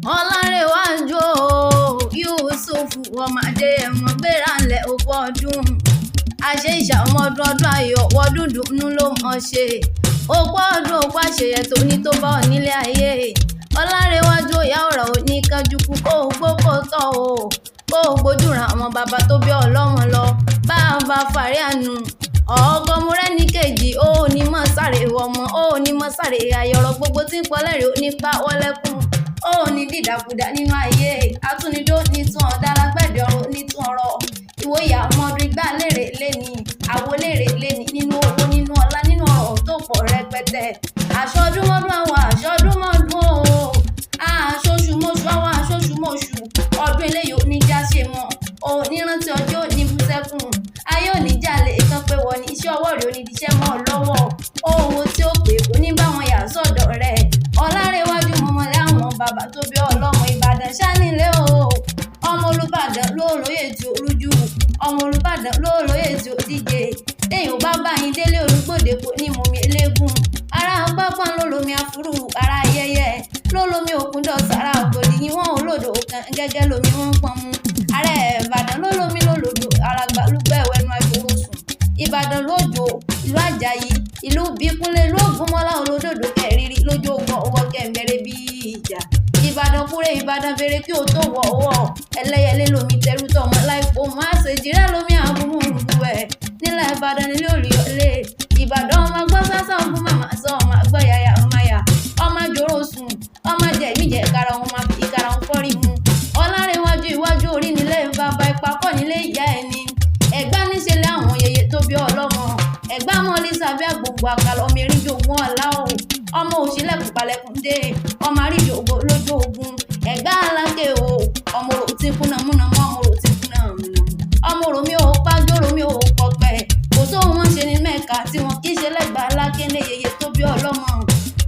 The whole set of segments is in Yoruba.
Ọlárẹ̀wájú o, Yusuf ọmọ Adéyẹmọ, gbéra ńlẹ̀, òkú ọdún, àṣẹ ìṣàmọ́dún, ọdún ayọ̀ wọ́dún dùnú ló mọ̀ ṣe. Òkú ọdún, òkú àṣeyẹ tó ní tó bá ọ nílé ayé. Ọlárẹ̀wájú, ìyá ọ̀rọ̀ ò ní kánjú kú, kó o gbó kó tọ̀ o, kó o gbójú ran àwọn bàbá tó bí ọlọ́mọ lọ bá a bá fàrí àánú ọkọ múrẹ́ni kejì. Ó ní mọ̀ sáré ọmọ, ó ní mọ̀ sáré ayọ̀rọ̀ gbogbo tí ń pọlẹ́rìí, ó ní pa wọ́lẹ́kùn, ó ní dídàkudà nínú ayé. Atúnidó ní tún ọ̀dà, alágbẹ̀dẹ ọ̀rọ̀ ní tún ọ̀rọ̀ ìwòye àmọ́dún igbá lérè lẹ́ni àwo lérè lẹ́ni, nínú owó, nínú ọlá, nínú ọ̀rọ̀ tó pọ̀ rẹpẹtẹ. Aṣọdúnmọ́dún àwọn aṣọdúnmọ́dún o, aṣoṣùmọ́ṣù àwọn aṣoṣùmọ́ṣù. Ọdún eléyìí ò ní já ṣe mọ́ ò ní rántí ọjọ́ òní bú sẹ́kùn. Ayé ò ní jalè kan pé wọ́n ní iṣẹ́ ọwọ́ rẹ̀ ò ní diṣẹ́ mọ́ ọ lọ́wọ́. Owó tí ó pè kò ní bá wọn yà sọ́dọ̀ rẹ̀. Ọlárẹ̀wájú, mọ̀mọ́lẹ́ àwọn bàbá tó bí ọlọ́mọ. Ìbàdàn ṣánilé o, ọmọ Olùbàdàn ló lóye tí ó rújú, ọmọ Olùbàdàn ló lóye tí ó díje. Téèyàn bá bá yín délé olùgbòde, kò ní mọ̀mí eléégún. Ara pápá ló lomi afúrú, ara ayẹyẹ ló lomi òkun dọ̀sà, ara ògòdì yín wọ́n olódò kan gẹ́gẹ́ lomi wọ́n ń pọn mu. Ààrẹ Ìbàdàn ló lomi ló lòdò, àràgbà lúgbẹ́ ẹ̀wẹ̀nu àìfòrò sùn. Ìbàdàn lójó, ìlú Àjàyí, ìlú Bíkúnlé, ìlú Ògúnmọ́lá olódòdó kẹrìírí lójú ogun, ọwọ́ kẹ̀mbẹ̀rẹ̀ bí ìjà. Ìbàdàn kúrè, Ìbàdàn fèrè kí o tó wọ̀ ọwọ́. Ẹlẹ́yẹlé lomi tẹrú tọmọ láìpò mọ́, àṣejìrẹ́ lomi àbúmọ̀rùn ẹ̀ nílẹ̀ Ìbàdàn nílé Olúyọ̀lé. Ìbàdàn, ọmọ gbọ́ sásán fún màmá sọ, ọmọ àgbọ̀ yàyà, ọmọ yà, ọmọ jòrò sùn, ọmọ jẹ̀mí jẹ̀ kára wọn, máa fi ìkara wọn fọ́rí mu. Ọlárẹ̀wájú, iwájú orí nílé bàbá, ìpapọ̀ nílé ìyá ẹni. Ẹ̀gbá níṣe lé àwọn yèyé tó bí ọlọ́mọ. Ẹ̀gbá mọ́lí sábẹ́ àgbòǹgbò àkàlà, ọmọ erin jogún ọ̀la o, ọmọ òṣìlẹ̀kùn palẹ̀kùn dé, ọmọ àríjògo lójú ogun. Ẹ̀gbá alákè o, ọmọ òrò tí kúnà múnà mọ́, ọmọ òrò tí kúnà múnà, ọmọ òrò mi ò pájọ́, òrò mi ò pọpẹ́. Kò sóhun wọn ṣe ní Mẹ́ka tí wọn kì í ṣe lẹ́gbàá aláké ní yèyé tó bí ọlọ́mọ.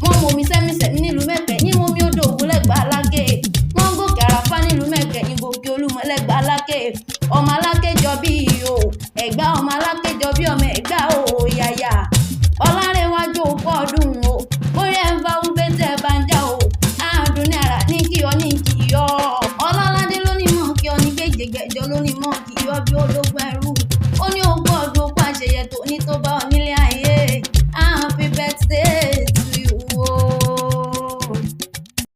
Wọ́n mọ omi sẹ́mísẹ́mí nílùú Mẹ́kẹ́ ní mọ́mí odò ògùn lẹ́gbàá aláké. Wọ́n gòkè Àràfá nílùú Mẹ́kẹ́ ní gòkè Olúmọ lẹ́gbàá aláké. Ọmọ aláké jọ bí o, Ẹ̀gbá, ọmọ aláké jọ bí ọmọ Ẹ̀gbá o yàyà. Ọlárẹ̀wájú, òkú ọdún o, bóyá ẹ̀ ń bá wúbẹ́ tẹ́ ẹ bá ń já o, àádùn ní ara ní kí ọ ní kí ọ. Ọlọ́ládé ló ní mọ̀ kí ọ ní gbèjègbèjọ ló ní mọ̀ kí ọ bí ológun.